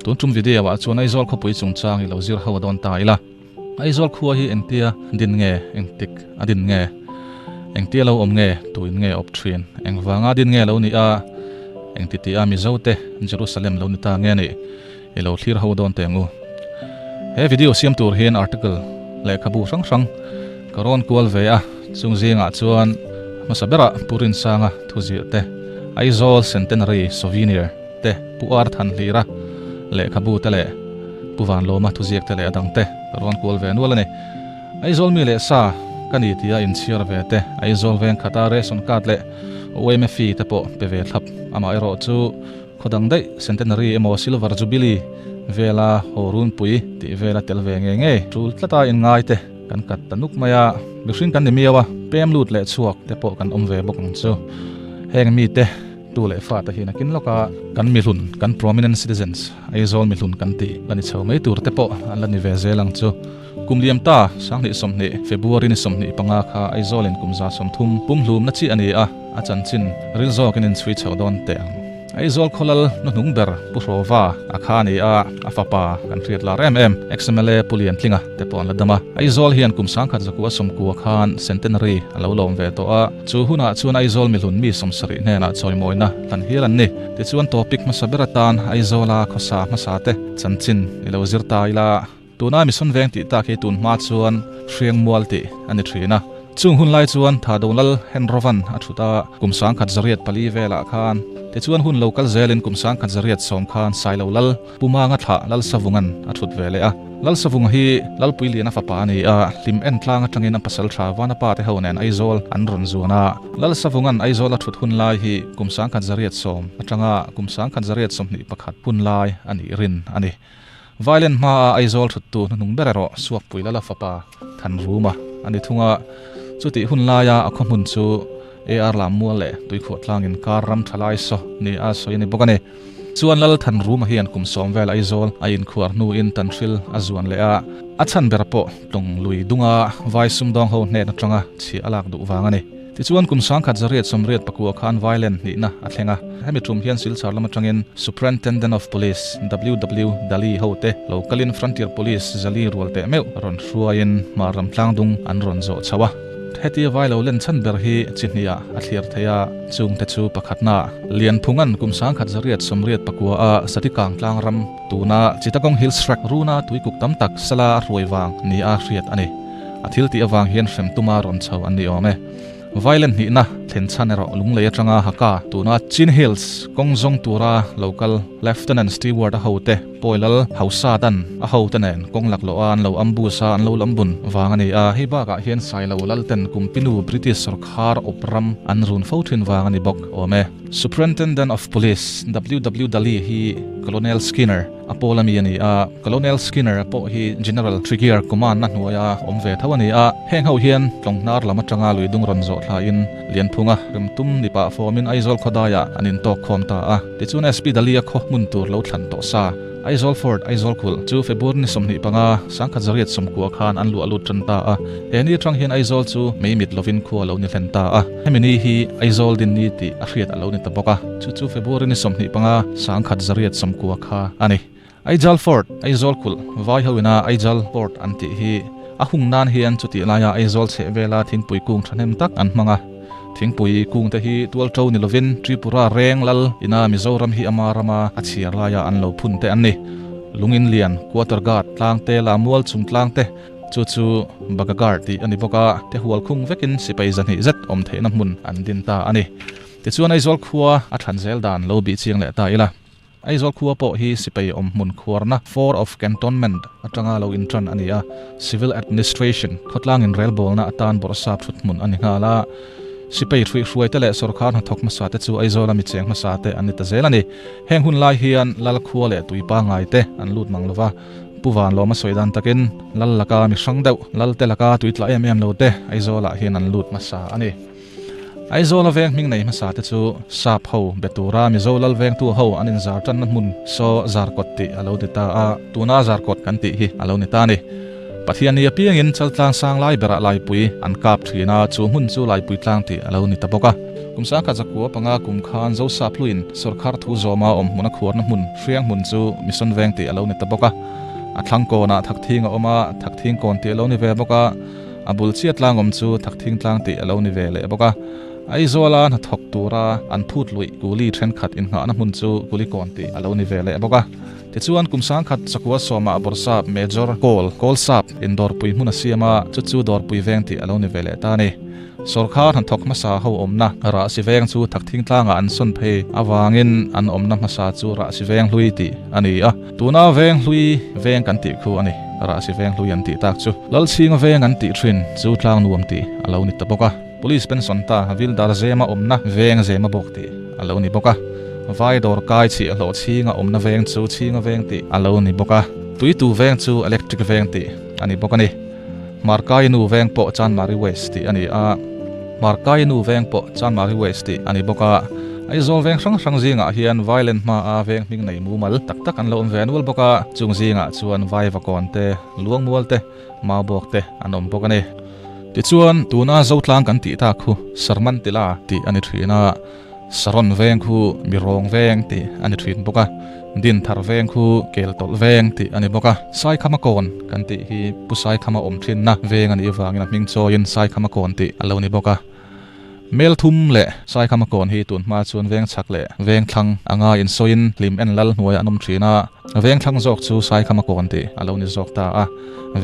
Tun tum video ah chuan Aizawl khawpui chungchang i lo zir ho dawn ta ila. Aizawl khua hi engtia din nge, engtik a din nge, engtia lo awm nge, tuin nge awp thin, engvanga din nge lo ni a, engti tih a Mizo te Jerusalem lo ni ta nge nih i lo thlir ho dawn teh ang u. He video siam tur hian article lehkhabu hrang hrang ka rawn kual ve a, chung zingah chuan hmasa berah Pu Rinsanga thuziah te, Aizawl Centenary Souvenir, te, Pu Ar Thanhlira lehkhabu te leh Pu Vanlawma thuziak te leh a dang te ka rawn kual ve nual a ni. Aizawl mi leh sa ka ni tia inchhiar ve te, Aizawl veng khata ration card leh OMFE te pawh pe ve thlap. Amaherawh chu khaw dang daih Centenary emaw Silver Jubilee vela haw runpui tih vela tel ve ngei ngei tul tlata inngai te kan kat ta nuk mai a, mihring kan ni miau a, pem lut leh chhuak te pawh kan awm ve bawk ang chu. Heng mite. Tu leh fate hi nakin lawka kan mihlun, kan prominent citizens, Aizawl mihlun kan tih la ni chho mai tur te pawh an la ni ve zel ang chu. Kum liam ta, 2020, February ni 25 kha Aizawlin kum 30 pumhlumna chi a ni a, a chanchin ril zawkin inchhui chho dawn teh ang. Aizawl khawlal hnuhnung ber Pu Hrawva a kha a ni a, a fapa kan hriat lar em em, ex-MLA Pu Liantlinga te pawh an la dam a. Aizawl hian kum 1990 khan centenary a lo lawm ve tawh a. Chu hunah chuan Aizawl mihlun mi 70 hnenah chawimawina hlan hial an ni. Tichuan topic hmasa ber atan Aizawla khawsa hmasa te chanchin i lo zir ta ila. Tuna Mission Veng tih tak hi tun hma chuan Hriangmual tih a ni thin a. Chung hun lai chuan Thado Lal Henrovan a thut a, kum 1004 velah khan. Tichuan hun lo kal zelin kum 1010 khan Sailo Lal Pu Manga thlah Lalsavungan a thut ve leh a. Lalsavunga hi Lalpuiliana fapa a ni a, hlim en tlang atangin a pasal tha Vanapa te ho nen Aizawl an rawn zuan a. Lalsavungan Aizawl a thut hun lai hi kum 1010 atanga kum 1021 hun lai a nih rin a ni. Vailen hmaa Aizawl thuttu hnuhnung ber erawh Suakpui Lala fapa Thanruma a ni thung a. Chutih hun laia a khaw hmun chu AR Lammual leh Tuikhuah tlangin kar ram tha lai saw ni a sawi a ni bawk a ni. Chuan Lal Thanruma hian kum 10 vel Aizawl a inkhuar hnuin Tanhril a zuan leh a, a chhan ber pawh Tlawng lui dunga vai sumdawng ho hnen atanga chhiah a lak duh vang a ni. Tichuan kum 1989 khan Vailen hnihna a thleng a, hemi tum hian Silchar lam atangin Superintendent of Police WW Dali hote lo kalin Frontier Police Zali rual teh meuh rawn hruaiin Hmar ram tlangdung an rawn zawh chho a. Hetia vai lo len chhan ber hi chi hniah a thlir thei a, chungte chu pakhatna, Lianphungan kum 1989 a Satikang tlang ram tuna Chittagong Hills Tract runa tuikuk tam tak sala a hruai vang ni a hriat a ni. A thil tih avang hian hrem tuma rawn chho an ni awm e. Vailen hnihna thlen chhan erawh Lunglei atanga Haka tuna Chin Hills kawng zawng tura local Lieutenant Stewart a hote Pawilal Hausa dan a hote nen kawng laklawh a an lo ambush a an lo lambun vang a ni a, hei bakah hian Sailo Lalten Kumpinu British sawrkhar awp ram an run fo thin vang a ni bawk awm e. Superintendent of Police WW Dali hi Colonel Skinner a pawl ami a ni a, Colonel Skinner pawh hi General Tregear command na hnuaia awm ve tho a ni a, heng ho hian Tlawng hnar lam atanga luidung rawn zawh thlaiin Lianphunga remtum ni pah fawmin Aizawl khawdaiah an intawk khawm ta a, tichuan SP Dalia khaw hmun tur lo thlan tawh sa. Aizawl Fort, Aizawl kulh, chu February ni 25, 1990 khan an luah lut tan ta a, he ni atang hian Aizawl chu mei mit lovin khua lo ni hlen ta a, hemi ni hi Aizawl din ni tih a hriat a lo ni ta bawk a, chu chu February ni 25, 1990 kha a ni. Aijal Fort, Aizawl kulh, vai ho ina Aijal Fort an tih hi a hung nan hian chutih laia Aizawl chheh vela thingpui kung thahnem tak an hmang a. Thingpui kung te hi tual to ni lovin Tripura reng lal ina Mizoram hi ama rama a chhiar laia an lo phun te an ni. Lungin lian, Quarter Guard, tlang te, Lamual chung tlang te, chu chu Bagagar tih a ni bawk a, te hual khung vekin sipai zahnih zet awm theihna hmun an din ta a ni. Tichuan Aizawl khua a thlan zel dan lo bih chiang leh ta ila. Aizawl khua pawh hi sipai awm hmun khuarna Fort of Cantonment atanga lo intan a ni a, Civil Administration, khawtlang inrelbawlna atan bawrhsap thut hmun a ni nghal a. Sipai hruihhruai te leh sawrkar hnathawk hmasa te chu Aizawla mi cheng hmasa te an ni ta zel a ni. Heng hun lai hian Lal khua leh tui pangngai te an lut mang lova, Pu Vanlawma sawi dan takin Lal laka mi hrang deuh, Lal te laka tui tla em em lo te Aizawlah hian an lut hmasa a ni. Aizawla veng hming nei hmasa te chu Sap ho be tura Mizo lal vengtu ho an inzar tanna hmun saw Zarkawt tih a lo ti ta a, tuna Zarkawt kan tih hi a lo ni ta a ni. Pathianni apiangin Chaltlang sang lai berah Laipui an kap thin a, chu hmun chu Laipui tlang tih a lo ni ta bawk a. Kum 1905 kum khan Zosap hluin sawrkhar thu zawma awm hmuna khuarna hmun Hriang hmun chu Mission Veng tih a lo ni ta bawk a. A thlang kawnah Thakthing a awm a, Thakthing kawn tih a lo ni ve bawk a. A bul chiah tlang awm chu Thakthing tlang tih a lo ni ve leh bawk a. Aizawla hnathawk tura an phut luih Kuli thenkhat innghahna hmun chu Kulikawn tih a lo ni ve leh bawk a. Tichuan, kum 1910ah Bawrhsap Major Kawl, Kawlsap, in dawrpui hmun a siam a, chu chu dawrpui veng tih a lo ni ve leh ta a ni. Sawrkhar hnathawk hmasa ho awmna Rahsi veng chu Thakthing tlangah an sawn phei avangin an awmna hmasa chu Rahsi veng hlui tih a ni a. Tuna veng hlui veng kan tih khu a ni. Rahsi veng hlui an tih tak chu Lalchhinga veng an tih thin chu tlang nuam tih a lo ni ta bawk a. Police pension ta Vildar Zema awmna veng Zema bawk tih a lo ni bawk a. Vai dawr kai chhiah hlawh chhinga awmna veng chu Chhinga veng tih a lo ni bawk a. Tuitu veng chu Electric veng tih a ni bawk a ni. Markai nu veng pawh Chanmari West tih a ni a. Markai nu veng pawh Chanmari West tih a ni bawk a. Aizawl veng hrang hrang zingah hian Vailen hmaa veng hming nei mumal tak tak an lo awm ve nual bawk a. Chung zingah chuan Vaivakawn te, Luangmual te, Maubawk te an awm bawk a ni. Tichuan, tuna Zotlang kan tih tak khu Sarmantila tih a ni thin a, Saron veng khu Mirawng veng tih a ni thin bawk a, Dinthar veng khu Keltawlh veng tih a ni bawk a, Saikhama kawn kan tih hi Pu Saikhama awm thinna veng a nih avangin a hming chawiin Saikhama kawn tih a lo ni bawk a. Mel thum leh Saikhama kawn hi tun hma chuan veng chhak leh veng thlang anga insawiin hlim en lal hnuaiah an awm thin a, veng thlang zawk chu Saikhama kawn tih a lo ni zawk ta a,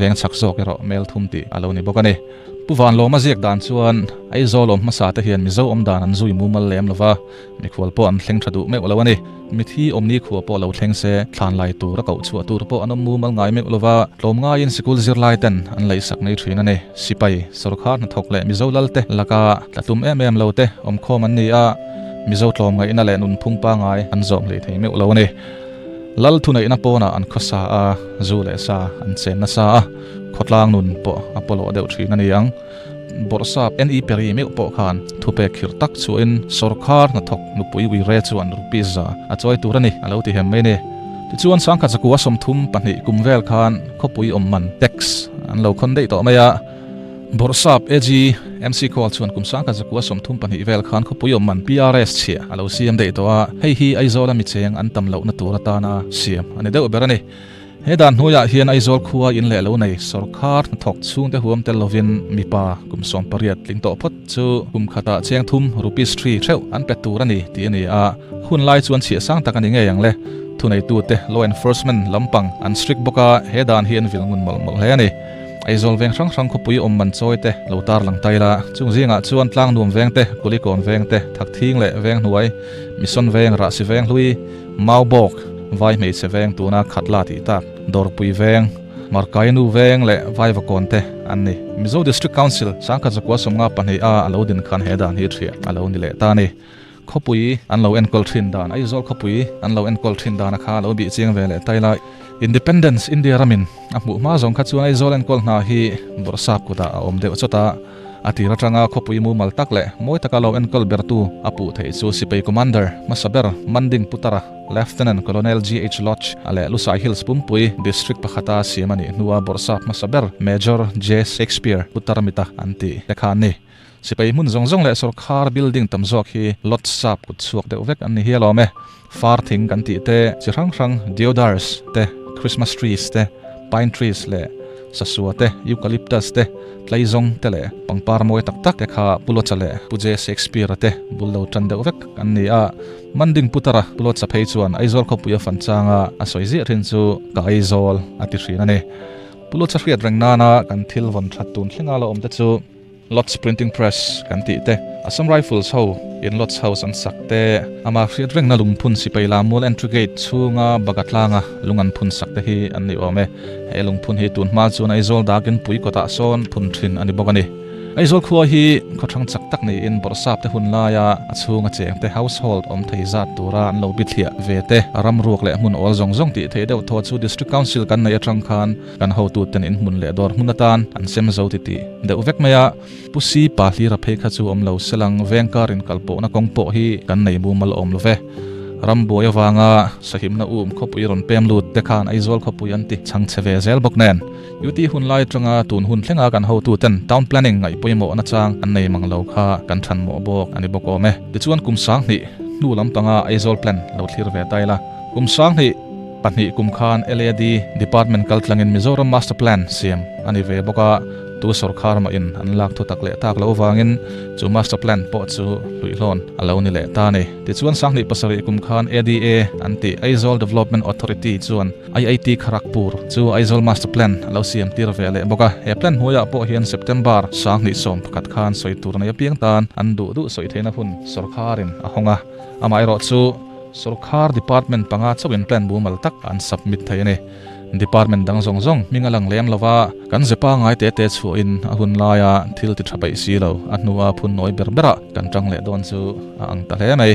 veng chhak zawk erawh Mel thum tih a lo ni bawk a ni. Pu Vanlawma ziak dan chuan Aizawl awm hmasa te hian Mizo awm dan an zui mumal lem lo va, mikhual pawh an thleng tha duh meuh lo a ni. Mithi awmni khua pawh lo thleng se, thlan lai tur a koh chhuah tur pawh an awm mumal ngai meuh lo va, tlawmngaiin sikul zirlai ten an leihsak mai thin a ni. Sipai, sawrkhar hnathawk leh Mizo lal te laka tla tum em em lo te awmkhawm an ni a, Mizo tlawmngaihna leh nunphung pangai an zawm hlei thei meuh lo a ni. Lal thuneihna pawnah an khawsa a, zu leh sa an chen nasa a, khawtlang nun pawh a pawlawh deuh thin a ni ang. Bawrhsap NE Perry meuh pawh khan thupek khirh tak chhuahin sawrkhar hnathawk nupui Uire chuan rupees za a chawi tur a ni a lo ti hem mai a ni. Tichuan 1932 kum vel khan khawpui awm man, tax, an lo khawn daih tawh mai a. Bawrhsap AG MC Cole chuan kum 1932 vel khan khawpui awm man PRS chhiah a lo siam daih tawh a, hei hi Aizawla mi cheng an tam lohna tur atana siam a ni deuh ber a ni. He dan hnuaiah hian Aizawl khua in leh lo nei sawrkhar hnathawk chhungte huam tel lovin mipa kum 18 tling tawh phawt chu kum khatah cheng thum rupees three theuh an pe tur a ni tih a ni a, hun lai chuan chhiah sang tak a ni ngei ang le. Thuneitute, law enforcement, lampang an strict bawk a, he dan hi an vil ngun mawlh mawlh hle a ni. Aizawl veng hrang hrang khawpui awm man chawi te lo tarlang ta ila, chung zingah chuan Tlangnuam veng te, Kulikawn veng te, Thakthing leh Venghnuai, Mission veng, Rahsi veng hlui, Maubawk, Vai hmeichhe veng tuna Khatla tih tak, Dawrpui veng, Markainu veng leh Vaivakawn te an ni. Mizo District Council 1952 a a lo din khan he dan hi ṭhiah a lo ni leh ta a ni. Khawpui an lo enkawl ṭhin dan, Aizawl khawpui an lo enkawl ṭhin dana kha a lo bih chiang ve leh ta ila. Independence India ramin a hmuh hma zawng kha chuan Aizawl enkawl hna hi Bawrhsap kutah a awm deuh chawt a. A tir atanga khawpui mumal tak leh mawi taka lo enkawl bertu a puh theih chu Sipai Commander hmasa ber Manding Putara, Lieutenant Colonel GH Lodge a leh Lusai Hills pumpui District pakhata siam a nih hnua bawrhsap hmasa ber Major J Shakespeare Putar Mita an tih te kha an ni. Sipai hmun zawng zawng leh sawrkhar building tam zawk hi Lodge sap kut chhuak deuh vek an ni hial awm e. Far thing kan tih te, chi hrang hrang deodars te, Christmas trees te, pine trees leh sasua te, eucalyptus te, tleizawng te leh pangpar mawi tak tak te kha Pu Lawcha leh Pu J. Shakespeare-a te bul lo tan deuh vek an ni a. Manding Putara Pu Lawcha phei chuan Aizawl khawpui a fan changa a sawi ziah thin chu ka Aizawl a ti thin a ni. Pu Lawcha hriat reng nana kan thil vawn that tun thlenga lo awm te chu, Lodge Printing Press kan tih te, Assam Rifles ho in Lodge House an sak te, amah hriat rengna lungphun sipai lammual entry gate chhunga baga tlanga lung an phun sak te hi an ni awm e. He lungphun hi tun hma chuan Aizawl dakin pui kawtah sawn phun thin a ni bawk a ni. Aizawl khua hi khawthlang chak tak niin bawrhsap te hun laia a chhunga cheng te household awm thei zat tura an lo bithliah ve te, ram ruak leh hmun awl zawng zawng tih theih deuh thaw chu District Council kan neih atang khan Kan hotuten inhmun leh dawr hmun atan an sem zo titih deuh vek mai a, Pu Si pa hlira phei kha chu awm lo selang veng kar inkalpawhna kawng pawh hi kan nei mumal awm lo ve. Rambuai avanga sahimna um khawpui rawn pem lut te khan Aizawl khawpui an ti chhang chhe ve zel bawk nen. UT hun lai atanga tun hun thlenga kan hotuten town planning ngaih pawimawh nachang an nei mang lo kha kan than mawh bawk a ni bawk awm e. Tichuan kum 2000 hnu lampanga Aizawl plan lo thlir ve ta ila. Kum 2002 kum khan LAD department kal tlangin Mizoram Master Plan siam a ni ve bawk a, tu sorkar mahin an lak thu tak leh tak loh vangin chu Master Plan pawh chu hluihlawn a lo ni leh ta a ni. Tichuan 2007 kum khan ADA an tih Aizawl Development Authority chuan IIT Kharagpur chu Aizawl Master Plan a lo siam tir ve leh bawk a, he plan hnuaiah pawh hian September 2011 khan sawi tur nei apiang tan an duh duh sawi theihna hun sorkarin a hawng a, amaherawhchu Sorkar department panga chauhin plan mumal tak an submit thei a ni. Department dang zawng zawng hming a lang lem lo va, kan ze pangngai te te chhuahin a hun laia thil ti tha peih si lo, a hnua phun nawi ber berah kan tang leh dawn chu a ang ta hle mai.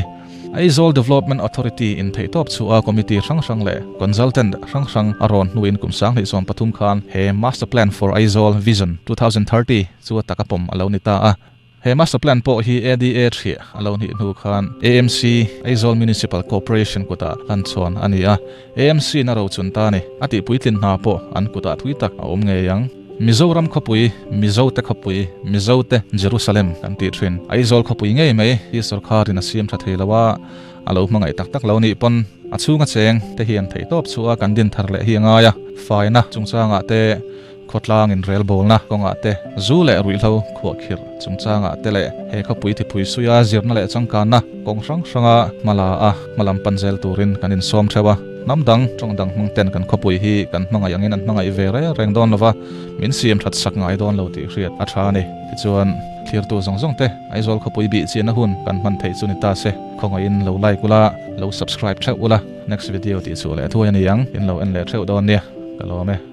Aizawl Development Authority in theihtawp chhuah a committee hrang hrang leh consultant hrang hrang a rawn hnuin kum 2013 khan he Master Plan for Aizawl Vision 2030 chu a taka pawm a lo ni ta a. He Master Plan pawh hi ADA thliah a lo nih hnu khan AMC, Aizawl Municipal Corporation kutah hlan chhawn a ni a, AMC in a rochun ta a ni. A tih puitlin hna pawh an kutah thui tak a awm ngei ang. Mizoram khawpui, Mizote khawpui, Mizote Jerusalem kan tih thin. Aizawl khawpui ngei mai hi sorkharin a siam tha thei lo a, a lo hmangaih tak tak lo nih pawn a chhunga cheng te hian theihtawp chhuah a kan din thar leh hi a ngai a, faina chungchangah te, Khawtlang inrelbawlna kawngah te, zu leh ruihhlo khuahkhirh chungchangah te leh he khawpui thipui suia zirna leh changkanna kawng hrang hranga hmala a hmalam pan zel turin kan insawm theuh a. Hnam dang, tawng dang hmang ten kan khawpui hi kan hmangaih angin an hmangaih ve reng reng dawn lova, min siam that sak ngai dawn lo tih hriat a tha a ni. Tichuan, thlirtu zawng zawng te Aizawl khawpui bih chiahna hun kan hman theih chu ni ta se, khawngaihin lo like ula, lo subscribe theuh ula, next video tih chhuah leh thuai a ni ang, in lo en leh theuh dawn nia, ka lawm e.